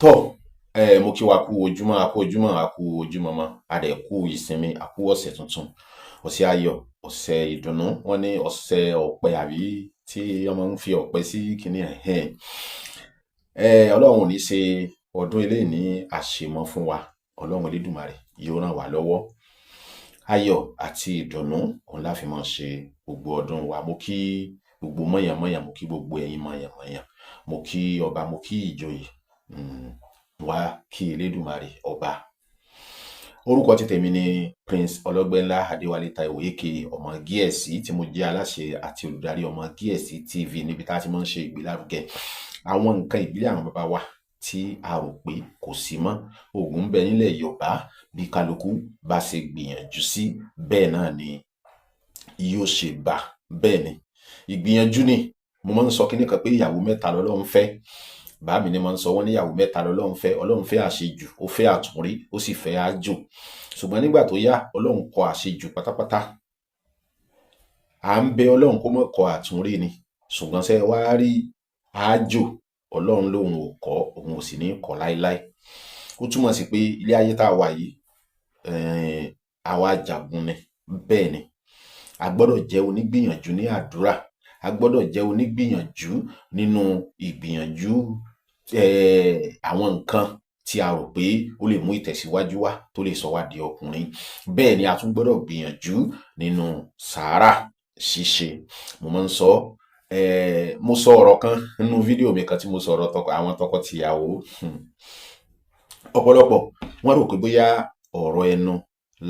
Tọ́ ẹ, mo kí wa kú ojúmọ́, a kú ojúmọ́, a kú ojúmọmọ, a dẹ̀ kú ìsinmi, a kú ọ̀sẹ̀ tuntun, ọ̀sẹ̀ ayọ̀, ọ̀sẹ̀ ìdùnnú. Wọ́n ní ọ̀sẹ̀ ọ̀pẹ, àbí tí wọ́n máa ń fi ọ̀pẹ sí kinní ẹ̀. Ọlọ́run ò ní ṣe ọdún eléyìí ní àṣemọ fún wa. Ọlọ́run Elédùmarè yóò ràn wá lọ́wọ́. Ayọ̀ àti ìdùnnú òun la fi máa ṣe gbogbo ọdún wa. Mo kí gbogbo mọ̀yànmọ́yàn, mo kí gbogbo ẹ̀yin mọ̀yànmọ́yàn, mo kí ọba, mo kí ìjòyè, wá kí Elédùmarè ọba. Orúkọ ti tèmi ni Prince Ọlọ́gbẹ́nlá Adéwálé Táíwò, aka Ọmọ Gíẹ̀sì, tí mo jẹ́ aláṣẹ àti olùdarí Ọmọ Gíẹ̀sì TV, níbi tá a ti máa ń ṣe ìgbélárugẹ àwọn nǹkan ìbílẹ̀ àwọn bàbá wa tí a rò pé kò sí mọ́. Oògùn ń bẹ nílẹ̀ Yorùbá. Bí kálukú bá ṣe gbìyànjú sí, bẹ́ẹ̀ náà ni yóò ṣe bá. Bẹ́ẹ̀ ni, ìgbìyànjú ni. Mo máa ń sọ kinní kan pé ìyàwó mẹ́ta lọ́lọ́run fẹ́. Bàá mi ni máa ń sọ, wọ́n ní ìyàwó mẹ́ta lọ́lọ́run fẹ́. Ọlọ́run fẹ́ àṣejù, ó fẹ́ àtúnrí, ó sì fẹ́ àjò. Ṣùgbọ́n nígbà tó yá, Ọlọ́run kọ àṣejù pátápátá. À ń bẹ Ọlọ́run kó má kọ àtúnrí ni, ṣùgbọ́n ṣe wá rí àjò, Ọlọ́run lòun ò kọ́, òun ò sì ní kọ́ láéláé. Ó túmọ̀ sí pé ilé ayé tá a wà yìí, àwa jagun ni. Bẹ́ẹ̀ ni, a gbọ́dọ̀ jẹ́ onígbìyànjú ní àdúrà, a gbọ́dọ̀ jẹ́ onígbìyànjú nínú ìgbìyànjú àwọn nǹkan tí a rò pé ó lè mú ìtẹ̀síwájú wá, tó lè sọ wá di ọkùnrin. Bẹ́ẹ̀ ni a tún gbọ́dọ̀ gbìyànjú nínú sàárà ṣíṣe. Mo máa ń sọ, mo sọ ọ̀rọ̀ kan nínú fídíò mi kan tí mo sọ̀rọ̀ àwọn tọkọ-tìyàwó. Ọ̀pọ̀lọpọ̀ wọ́n rò pé bóyá ọ̀rọ̀ ẹnu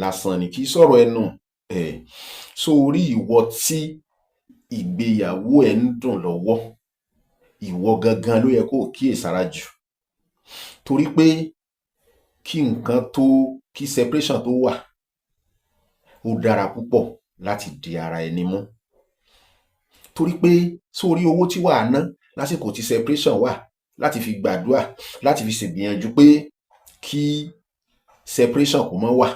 lásán ni. Kì í sọ̀rọ̀ ẹnu. Sórí ìwọ tí ìgbéyàwó ẹ̀ ń dùn lọ́wọ́, ìwọ gangan ló yẹ kó o kíyèsára jù, torí pé kí nǹkan tó, kí separation tó wà, ó dára púpọ̀ láti di ara ẹni mú, torí pé sórí owó tí wàá ná lásìkò tí separation wà, láti fi gbàdúrà, láti fi ṣègbìyànjú pé kí separation kó má wà,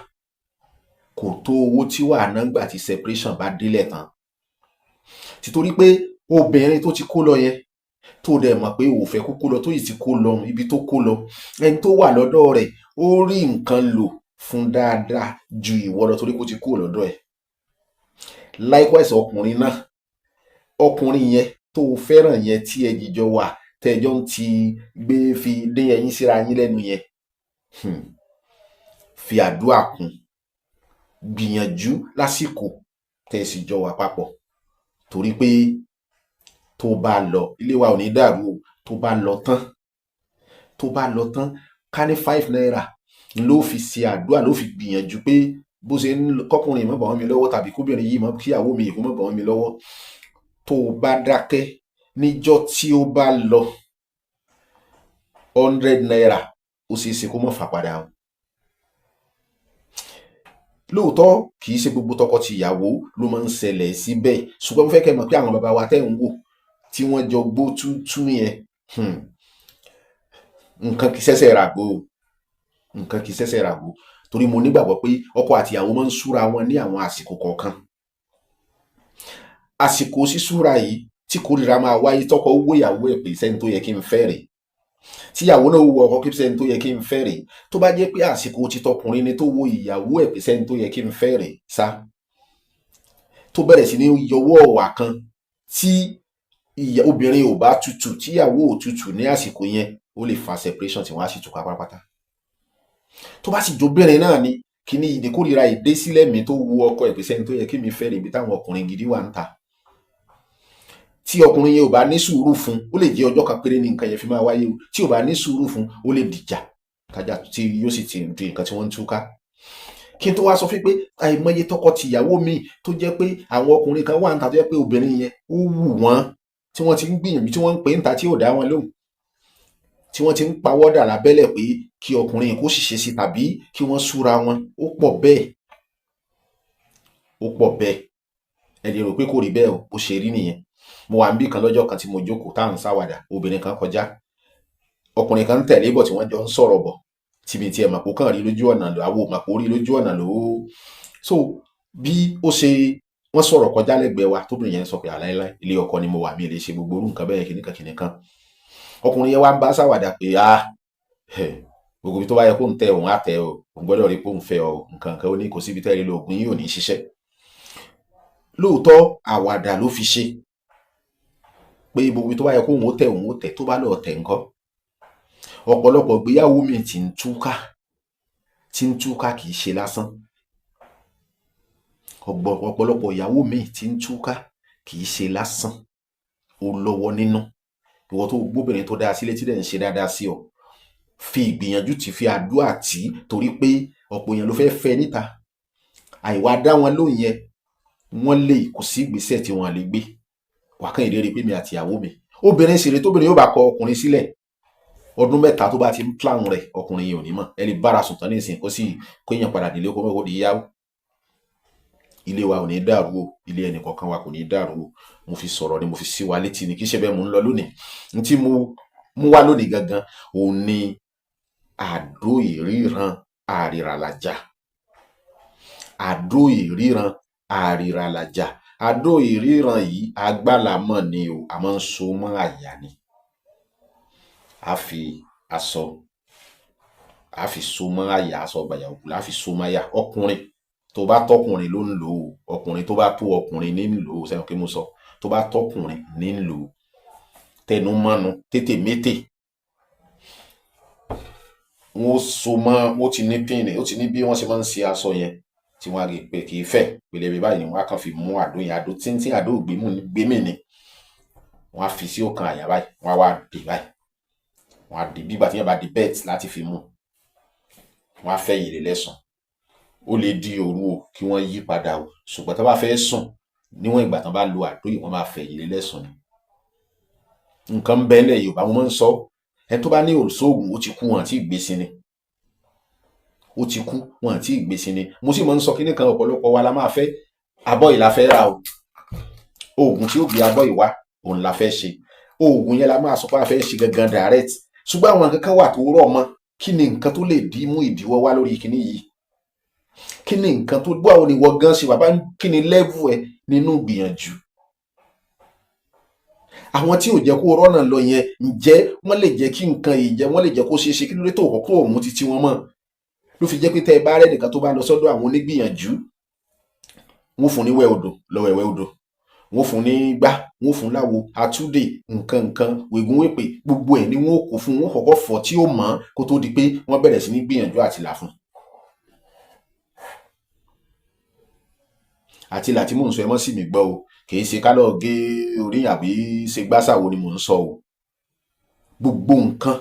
kò tó owó tí wàá ná nígbà tí separation bá délẹ̀ tán. Títorí pé obìnrin tó ti kó lọ yẹn, tó dẹ̀ mọ̀ pé ò fẹ́ kó kó lọ, tó yìí ti kó lọ, ibi tó kó lọ, ẹni tó wà lọ́dọ̀ rẹ̀, ó rí nǹkan lò fún dáadáa ju ìwọ lọ, torí kó ti kúrò lọ́dọ̀ ẹ̀. Likewise, ọkùnrin náà, ọkùnrin yẹn tó o fẹ́ràn yẹn, tí ẹ jìjọ wà, tẹ́jọ́ ń ti gbé fi dín ẹyin síra yín lẹ́nu yẹn, fi àdúrà kún, gbìyànjú lásìkò tẹ́ ẹ sì jọ wà papọ̀, torí pé tó bá lọ, ilé wa ò ní dàrú o. Tó bá lọ tán, tó bá lọ tán, ká ní ₦5 ló fi ṣe àdúrà, ló fi gbìyànjú pé bó ṣe ń kọkùnrin mọ́ bọ̀ wọ́n mi lọ́wọ́, tàbí kóbìnrin yìí mọ́, kíyàwó mi kó mọ́ bọ̀ wọ́n mi lọ́wọ́. Tó o bá dákẹ́, níjọ́ tí ó bá lọ, ₦100 ó ṣeé ṣe kó mọ́ fà padà o. Lóòótọ́, kì í ṣe gbogbo tọkọ-tìyàwó ló máa ń ṣẹlẹ̀ síbẹ̀, ṣùgbọ́n mo fẹ́ kẹ́ mọ̀ pé àwọn bàbá wa tẹ́ ń wò tí wọ́n jọ gbó tútú yẹn, nǹkan kì í ṣẹ̀ṣẹ̀ ràgó o, nǹkan kì í ṣẹ̀ṣẹ̀ ràgó, torí mo nígbàgbọ́ pé ọkọ àti ìyàwó máa ń súra wọn ní àwọn àsìkò kọ̀ọ̀kan. Àsìkò sísúra yìí tí kórìíra máa wáyé, tọkọ wó ìyàwó ẹ̀ pé sẹ́ni tó yẹ kí n fẹ́ rèé, tíyàwó náà wo ọkọ kí sẹ́ni tó yẹ kí n fẹ́ rèé. Tó bá jẹ́ pé àsìkò títọkùnrin ni tó wo ìyàwó ẹ̀ pé sẹ́ni tó yẹ kí n fẹ́ rèé sá, tó bẹ̀rẹ̀ sí ní yọwọ́ ọ̀wà kan, tí obìnrin ò bá tutù, tíyàwó ò tutù ní àsìkò yẹn, ó lè fa separation tí wọ́n á sì túká pátápátá. Tó bá sì jóbìnrin náà ni kíní ìdíkórìíra ìdé sílẹ̀ mi, tó wu ọkọ ẹ̀ pé sẹ́ni tó yẹ kí mi fẹ́ rèé, ibi táwọn ọkùnrin gidi wà ń ta, tí ọkùnrin yẹn ò bá ní sùúrù fún, ó lè jẹ́ ọjọ́ kan péré ní nǹkan yẹn fi máa wáyé o. Tí ò bá ní sùúrù fún, ó lè dìjà kájà, tí yóò sì ti di nǹkan tí wọ́n ń túká. Kí n tó wá sọ fún pé àìmọye tọkọ-tìyàwó míì tó jẹ́ pé àwọn ọkùnrin kan wà ń ta, tó jẹ́ pé obìnrin yẹn ó wù wọ́n, tí wọ́n ti ń gbìyànjú, tí wọ́n ń pè ń ta, tí ò dá wọn lóhùn, tí wọ́n ti ń pawọ́dà lábẹ́lẹ̀ pé kí ọkùnrin yẹn kó sì ṣe sí tàbí kí wọ́n súra wọn. Ó pọ̀ bẹ́ẹ̀, ó pọ̀ bẹ́ẹ̀. Ẹ lè rò pé kò rí bẹ́ẹ̀ o, bó ṣe rí nìyẹn. Mo wà níbì kan lọ́jọ́ kan tí mo jókòó tá à ń ṣàwàdà. Obìnrin kan kọjá, ọkùnrin kan ń tẹ̀lé bọ̀, tí wọ́n jọ ń sọ̀rọ̀ bọ̀, tí mi tiẹ̀ mọ̀ pé ó kàn rí lójú ọ̀nà lò, àwo mọ̀ pé ó rí lójú ọ̀nà lò ó. So bí ó ṣe wọ́n sọ̀rọ̀ kọjá lẹ́gbẹ̀ẹ́ wa, tóbìnrin yẹn sọ pé àláíláí, ilé ọkọ ni mo wà, mi lè ṣe gbogbo orú nǹkan bẹ́ẹ̀, kìnnìkan kìnnìkan. Ọkùnrin yẹn wá ń bá ṣàwàdà pé ah. Gbogbo ibi tó bá yẹ kó ń tẹ òun á tẹ o, òun gbọ́dọ̀ rí pé òun fẹ́ ọ nǹkan kan. Ó ní kò síbi tẹ́ ẹ lè lo oògùn yìí ò ní ṣiṣẹ́. Lóòótọ́ àwàdà ló fi ṣe pé gbogbo ibi tó bá yẹ kó òun ó tẹ òun ó tẹ, tó bá lọ́ọ̀ tẹ̀ ńkọ́? Ọ̀pọ̀lọpọ̀ ìgbéyàwó mi tí ń túká, tí ń túká, kì í ṣe lásán. Ọ̀pọ̀lọpọ̀ ìyàwó mi tí ń túká kì í ṣe lásán, ó lọ́wọ́ nínú. Ìwọ tó gbóbìnrin tó dáa sílé, tí dẹ̀ ń ṣe dáadáa sí ọ, fi ìgbìyànjú tì, fi àdúrà tì, torí pé ọ̀pọ̀ èèyàn ló fẹ́ fẹ́ níta. Àìwá dá wọn lóhùn yẹn, wọ́n lè kò sí ìgbésẹ̀ tí wọ́n lè gbé wà kàn ìrírí pé mi àti ìyàwó mi. Obìnrin sì rèé, tóbìnrin yóò bá kọ ọkùnrin sílẹ̀, ọdún 3 tó bá ti ń plan rẹ̀, ọkùnrin yìí ò ní mọ̀. Ẹ lè bára sùn tán nísìnyí, kó sì kéèyàn padà délé, kó mọ̀ kó di yáwó. Ilé wa ò ní dàrú o, ilé ẹnì kọ̀ọ̀kan wa kò ní dàrú o. Mo fi sọ̀rọ̀ ni, mo fi sí wa létí ni, kì í ṣe bẹ́ẹ̀. Mo ń lọ lónìí. N tí mo mú wá lónìí gangan òun ni àdó ìríran àrìràlàjà. Àdó ìríran àrìràlàjà. Àdó ìríran yìí, agbálàmọ̀ ni o, a máa ń so mọ́ àyà ni. A fi aṣọ, a fi so mọ́ àyà, aṣọ gbàyà òkú la fi so mọ́ àyà. Ọkùnrin tó bá tọkùnrin ló ń lò ó. Ọkùnrin tó bá tó ọkùnrin ní ń lò ó. Sẹ́wọ̀n kí mo sọ? Tó bá tọkùnrin ní ń lò ó. Tẹnu mọ́nu tètè mété, wọ́n so mọ́. Wọ́n ti ní pin, ó ti ní bí wọ́n ṣe máa ń ṣe aṣọ yẹn tí wọ́n á rí pé kì í fẹ̀ pẹlẹbẹ báyìí ni. Wọ́n á kàn fi mú àdó yẹn, àdó tíntín, àdó gbémì ni. Wọ́n á fi sí ọ̀kan àyà báyìí, wọ́n á wá dè báyìí, wọ́n á dè bí ìgbà tí yẹn bá di belt láti fi mú. Wọ́n á fẹ̀yìn lé lẹ́sùn. Ó lè di òru o kí wọ́n yí padà o, ṣùgbọ́n tó bá fẹ́ sùn, níwọ̀n ìgbà tán bá lo àdó yìí, wọ́n máa fẹ̀yìn lé lẹ́sùn ni. Nǹkan ń bẹ ńlẹ̀ Yorùbá, mo máa ń sọ. Ẹni tó bá ní òṣoògùn, ó ti kú, wọn àti ìgbésí ni. Ó ti kú, wọn àti ìgbésí ni. Mo sì máa ń sọ kíní kan: ọ̀pọ̀lọpọ̀ wa la máa fẹ́ abọ́ yìí la fẹ́ rà o, oògùn tí ó gbé abọ́ yìí wá òun la fẹ́ ṣe. Oògùn yẹn la máa sọ pé a fẹ́ ṣe gangan direct, ṣùgbọ́n àwọn nǹkan kan wà tó rọ̀ mọ́. Kí ni nǹkan tó lè dí mú ìdíwọ́ wá lórí kíní yìí? Kí ni nǹkan tó báwo ni wọ́n gan ṣe bàbá? Kí ni level ẹ nínú gbìyànjú? Àwọn tí ò jẹ́ kó rọ́nà lọ yẹn, ǹjẹ́ wọ́n lè jẹ́ kí nǹkan yìí jẹ́, wọ́n lè jẹ́ kó ṣeé ṣe? Kí ló dé tó kọ́kọ́ òun títí wọn mọ́ ló fi jẹ́ pé tẹ́ ẹ bá rẹ́ nìkan tó bá lọ sọ́dọ̀ àwọn onígbìyànjú, wọ́n fún ní wẹ́ odò lọ́wọ́, ẹ̀wẹ́ odò, wọ́n fún ní gbá, wọ́n fún láwo àtúndè, nǹkan nǹkan wègún wèpè, gbogbo ẹ̀ ni wọ́n kó fún wọn, kọ́kọ́ fọ̀ tí ó mọ̀ kó tó di pé wọ́n bẹ̀rẹ̀ sí ní gbìyànjú àti là fún. Àti là tí mò ń sọ, ẹ mọ́ sì mí gbọ́ o, kì í ṣe ká lọ́ọ́ gé orí àbí ṣe gbásàwo ni mò ń sọ o. Gbogbo nǹkan,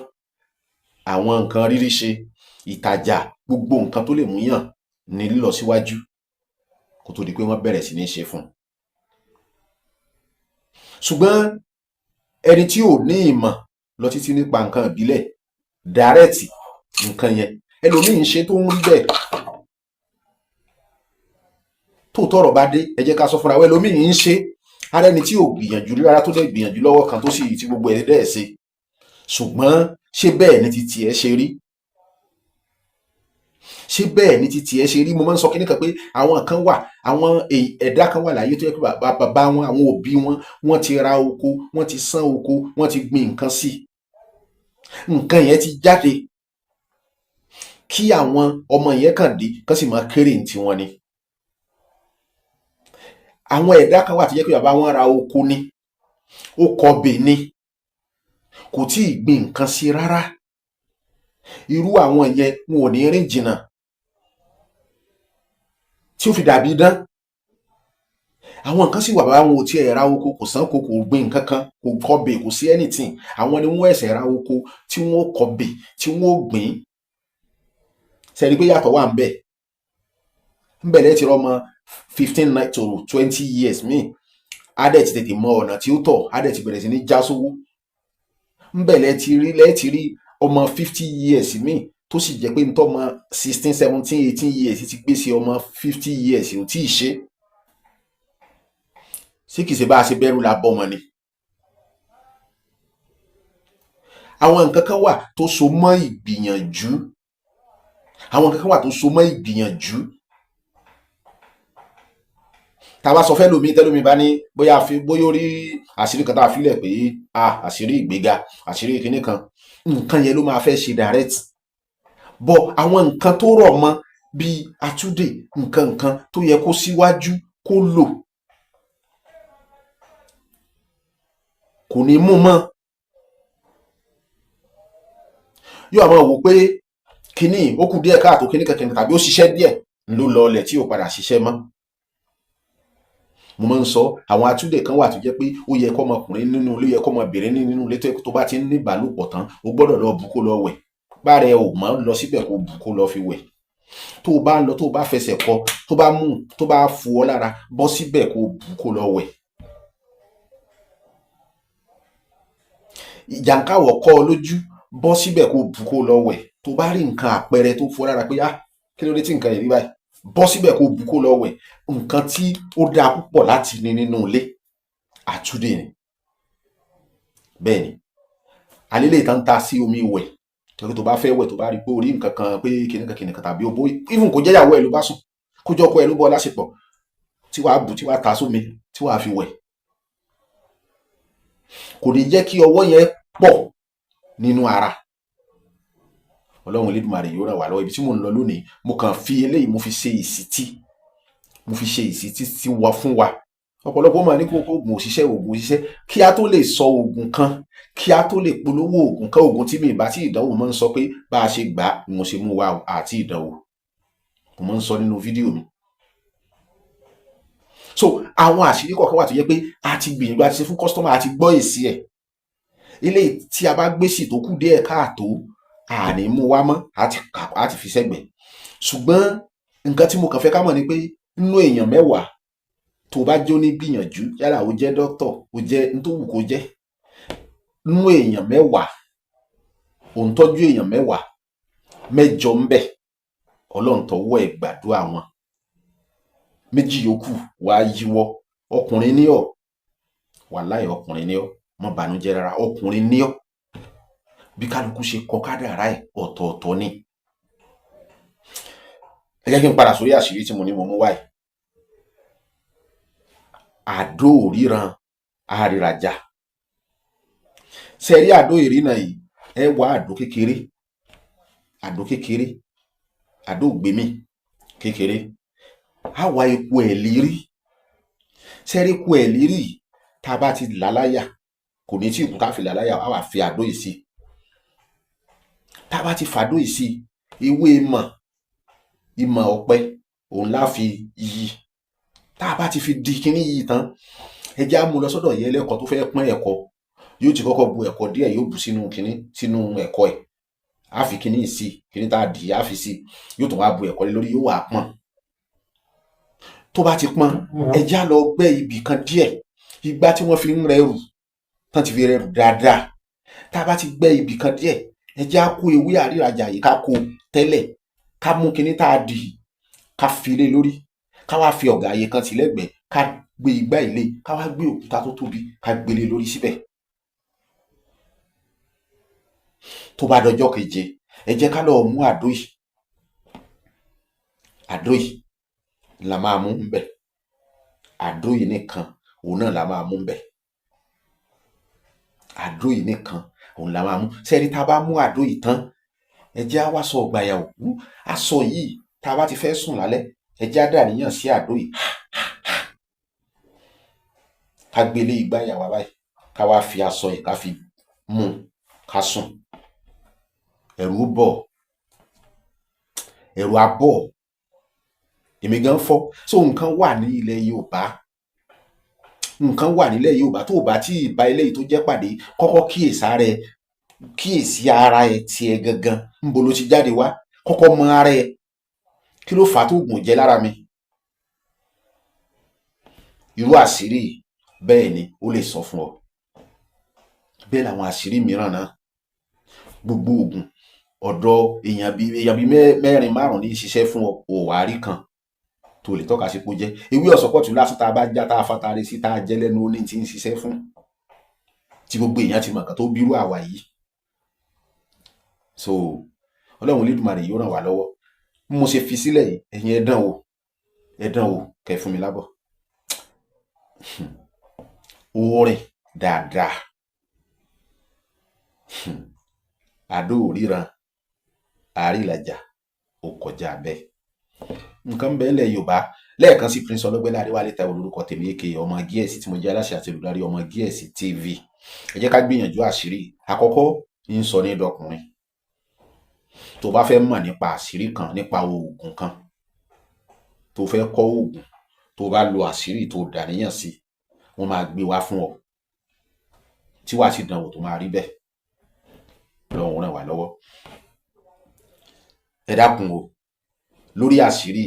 àwọn nǹkan rírí ṣe, ìtajà, gbogbo nǹkan tó lè mú yàn ní lílọ síwájú kó tó di pé wọ́n bẹ̀rẹ̀ sí ní ṣe fún un. Ṣùgbọ́n ẹni tí ò ní ìmọ̀ lọ títí nípa nǹkan ìbílẹ̀ direct, nǹkan yẹn ẹlòmíì ń ṣe tó ń rí bẹ́ẹ̀. Tó tọrọ bá dé, ẹ jẹ́ ká sọ fúnra wa, ẹlòmíì ń ṣe ara ẹni tí ò gbìyànjú rárá, tó dẹ̀ gbìyànjú lọ́wọ́ kan, tó sì tí gbogbo ẹ̀ dẹ̀ ṣe. Ṣùgbọ́n ṣé bẹ́ẹ̀ ni ti tiẹ̀ ṣe rí? Ṣé bẹ́ẹ̀ ni ti tiẹ̀ ṣe rí? Mo máa ń sọ kíní kan pé àwọn kan wà, àwọn ẹ̀dá kan wà láyé tó yẹ pé bàbá wọn, àwọn òbí wọn, wọ́n ti ra oko, wọ́n ti sán oko, wọ́n ti gbin nǹkan sí, nǹkan yẹn ti jáde, kí àwọn ọmọ yẹn kàn dé kán sì máa kéré ní tiwọn ni. Àwọn ẹ̀dá kan wà tó jẹ́ pé bàbá wọn ra oko ni, ó kọbè ni, kò tí ì gbin nǹkan sí rárá. Irú àwọn yẹn, wọn ò ní rìn jìnnà tí ó fi dàbí idán. Àwọn nǹkan sì wà, bàbá wọn ò tiẹ̀ ra oko, kò sánko, kò gbin nǹkan kan, kò kọbè, kò sí anything. Àwọn ni wọ́n ẹ̀sẹ̀ ra oko tí wọ́n kọbè, tí wọ́n gbìn. Sẹ́ni pé yàtọ̀ wà ń bẹ̀ ń bẹ̀ lẹ́tì rọ́mọ 15 to 20 years míì, á dẹ̀ ti tètè mọ ọ̀nà tí ó tọ̀, á dẹ̀ ti bẹ̀rẹ̀ sí ní já sówó. Ń bẹ̀ lẹ́tì rí ọmọ 50 years míì tó sì jẹ́ pé ń tọ́mọ 16, 17, 18 years ti gbé sí, ọmọ 50 years ò tí ì ṣe. Ṣé kìí ṣe bá a ṣe bẹ̀rù la bọ́mọ ni? Àwọn nǹkan kan wà tó so mọ́ ìgbìyànjú. Àwọn nǹkan kan wà tó so mọ́ ìgbìyànjú. Tá a bá sọ fẹ́ lómi, tẹ́lómi bá ní bóyá fi bóyá ó rí àṣírí kan tá a filẹ̀ pé a àṣírí ìgbéga, àṣírí kinní kan, Nǹkan yẹn ló máa fẹ́ ṣe direct bọ̀. Àwọn nǹkan tó rọ̀ mọ́ bíi àtúndè, nǹkan nǹkan tó yẹ kó síwájú kó lò, kò ní mú mọ́. Yóò máa wò pé kínní ó kù díẹ̀ káàtó, kínní kankan, tàbí ó ṣiṣẹ́ díẹ̀ ló lọ ọlẹ̀ tí ò padà ṣiṣẹ́ mọ́. Mo máa ń sọ, àwọn atúndè kan wà tó jẹ́ pé ó yẹ kọ́mọkùnrin nínú ilé, ó yẹ kọ́mọbìnrin nínú ilé, tó bá ti ń ní ìbálòpọ̀ tán, o gbọ́dọ̀ lọ bù kó lọ wẹ̀. Bára ẹ ò mọ́, lọ síbẹ̀ kó bù kó lọ fi wẹ̀. Tó o bá ń lọ, tó o bá fẹsẹ̀ kọ, tó bá mú, tó bá fu ọ lára, bọ́ síbẹ̀ kó bù kó lọ wẹ̀. Ìjàǹkáwọ̀ kọ́ ọ lójú, bọ́ síbẹ̀ kó bù kó lọ wẹ̀. Tó bá rí nǹkan àpẹẹrẹ tó fọ́ lára pé ah, kí ló dé tí nǹkan yìí rí báyìí, bọ́ síbẹ̀ kó bù kó lọ wẹ̀. Nǹkan tí ó dáa púpọ̀ láti ní nínú ilé, àtúndè ni. Bẹ́ẹ̀ ni alẹ́ ìtàn ta sí omi wẹ̀, torí tó bá fẹ́ wẹ̀, tó bá rí pé o rí nǹkan kan pé kìnìkan kìnìkan, tàbí o bó, even kó jẹ́ ìyàwó ẹ̀ ló bá sùn, kó jẹ́ ọkọ ẹ̀ ló bọ́ lásìpọ̀, tí wàá bù, tí wàá ta sómi, tí wàá fi wẹ̀, kò ní jẹ́ kí ọwọ́ yẹn pọ̀ nínú ara. Ọlọ́run Elédùmarè yóò ràn wá lọ́wọ́. Ibi tí mò ń lọ lónìí, mo kàn fi eléyìí, mo fi ṣe ìsítí, mo fi ṣe ìsítí sí wa fún wa. Ọ̀pọ̀lọpọ̀ máa ní kó oògùn òṣìṣẹ́, oògùn òṣìṣẹ́. Kí a tó lè sọ oògùn kan, kí a tó lè polówó oògùn kan, oògùn tí mi ìbá tí ìdánwò, máa ń sọ pé bá a ṣe gbà á ni mo ṣe mú wa àti ìdánwò, mo máa ń sọ nínú fídíò mi. So àwọn àṣírí kọ̀ọ̀kan wà tó jẹ́ pé a ti gbìyànjú, a ti ṣe fún kọ́sítọ́mà, a ti gbọ́ èsì ẹ̀. Eléyìí tí a bá gbé sí tó kù díẹ̀ káàtó, àní mú wá mọ́, a ti fi sẹ́gbẹ̀ẹ́. Ṣùgbọ́n nǹkan tí mo kàn fẹ́ ká mọ̀ ni pé nínú èèyàn 10 tó bá jó ní gbìyànjú, yálà ó jẹ́ dókítọ̀, ó jẹ́ n tó wù kó jẹ́, nínú èèyàn 10, ò ń tọ́jú èèyàn 10, 8 ń bẹ Ọlọ́run tọwọ́ ẹ̀ gbàdúrà wọn, 2 yòókù wá yíwọ́. Ọkùnrin ní ọ́, wàláì ọkùnrin ní ọ́, má bànújẹ́ rárá, ọkùnrin ní ọ́. Bí kálukú ṣe kọ kádàrá ẹ̀ ọ̀tọ̀ọ̀tọ̀ ni. Ẹ jẹ́ kí n padà sórí àṣírí tí mo ní mo mú wáyìí. Àdó òríran àrìràjà. Ṣe rí àdó ìrìnà yìí? Ẹ wá àdó kékeré, àdó kékeré, àdó ògbémì kékeré. Á wá eku ẹ̀ lérí. Ṣe rí eku ẹ̀ lérí yìí? Tá a bá ti là láyà, kò ní tí ìkú tá a fi là láyà, á wà fi àdó yìí sí. Tá a bá ti fàdó yìí sí, ewé ìmọ̀, ìmọ̀ ọ̀pẹ òun lá fi yí. Tá a bá ti fi di kinní yìí tán, ẹ jẹ́ á mú lọ sọ́dọ̀ ìyá ẹlẹ́kọ̀ọ́ tó fẹ́ pọ́n ẹ̀kọ. Yóò ti kọ́kọ́ bu ẹ̀kọ díẹ̀, yóò bù sínú kinní, sínú ẹ̀kọ ẹ̀. Á fi kinní yìí sí, kinní tá a dì á fi sí, yóò tún wá bu ẹ̀kọ lé lórí, yóò wá pọ́n. Tó bá ti pọ́n, ẹ jẹ́ á lọ gbẹ́ ibì kan díẹ̀, igbá tí wọ́n fi ń rẹrù tán ti fi rẹrù dáadáa. Tá a bá ti gbẹ́ ibì kan díẹ̀, ẹ jẹ́ á kó ewé àrírajà yìí, ká kó tẹ́lẹ̀, ká mú kinní tá a dì, ká fi lé lórí, ká wá fi ọ̀gá àyè kan tì lẹ́gbẹ̀ẹ́, ká gbé igbá ilé, ká wá gbé òkúta tó tóbi, ká gbélé lórí síbẹ̀. Tó bá dọjọ́ keje, ẹ jẹ́ ká lọ mú àdó yìí. Àdó yìí la máa mú ńbẹ̀. Àdó yìí nìkan òun náà la máa mú ńbẹ̀. Àdó yìí nìkan òun la máa mú. Sẹ́ni tá a bá mú àdó yìí tán, ẹ jẹ́ á wá sọ ọ̀gbàyà òkú. Aṣọ yìí, tá a bá ti fẹ́ sùn lálẹ́, ẹ jẹ́ á dàníyàn sí àdó yìí, ká gbélé igbáyà wa báyìí, ká wá fi aṣọ yìí, ká fi mú, ká sùn. Ẹ̀rù ó bọ̀, ẹ̀rù á bọ̀, èmi gan fọ́. So nǹkan wà ní ilẹ̀ Yorùbá, nǹkan wà nílẹ̀ Yorùbá. Tó o bá tí ì bá eléyìí tó jẹ́ pàdé, kọ́kọ́ kíyèsí ara ẹ, kíyèsí ara ẹ tiẹ̀ gangan. Ńbo ló ti jáde wá? Kọ́kọ́ mọ ara ẹ. Kí ló fà á tó gùn jẹ lára mi? Irú àṣírí bẹ́ẹ̀ ni ó lè sọ fún ọ. Bẹ́ẹ̀ làwọn àṣírí mìíràn náà. Gbogbo oògùn ọ̀dọ̀ èèyàn bíi 4, 5 ní ṣiṣẹ́ fún ọ, ò wá rí kan tó lè tọ́ka sí pé ó jẹ́ ewé ọ̀sọ́pọ̀tù lásán. Tá a bá já, tá a fatare sí, tá a jẹ́ lẹ́nu, ó ní ti ń ṣiṣẹ́ fún, tí gbogbo èèyàn ti mọ̀ nǹkan tó bírú àwa yìí. So Ọlọ́run Olódùmarè yóò ràn wá lọ́wọ́. Bí mo ṣe fi sílẹ̀ yìí, ẹ̀yin ẹ dán wò, ẹ dán wò, kẹ́ fún mi lábọ̀. Ó rìn dáadáa. Àdó òríran àrílàjà, ó kọjá bẹ́ẹ̀. Nǹkan bẹ́ẹ̀ lẹ̀ Yorùbá. Lẹ́ẹ̀kan sí, Prince Ọlọ́gbẹ́lá Adéwálé Táíwò lórúkọ tèmi, aka Ọmọ Gíẹ̀sì, tí mo jẹ́ aláṣẹ àti olùdarí Ọmọ Gíẹ̀sì TV. Ẹ jẹ́ ká gbìyànjú àṣírí. Àkọ́kọ́ ń sọ ní dọkùnrin. Tó bá fẹ́ mọ̀ nípa àṣírí kan, nípa oògùn kan, tó fẹ́ kọ́ oògùn, tó bá lo àṣírí tó dàníyàn sí, wọ́n máa gbé wá fún ọ, tí wàá sì dánwò, tó máa rí bẹ́ẹ̀. Ọlọ́run ràn wá lọ́wọ́. Ẹ dákun o, lórí àṣírí,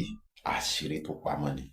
àṣírí tó pamọ́ ni.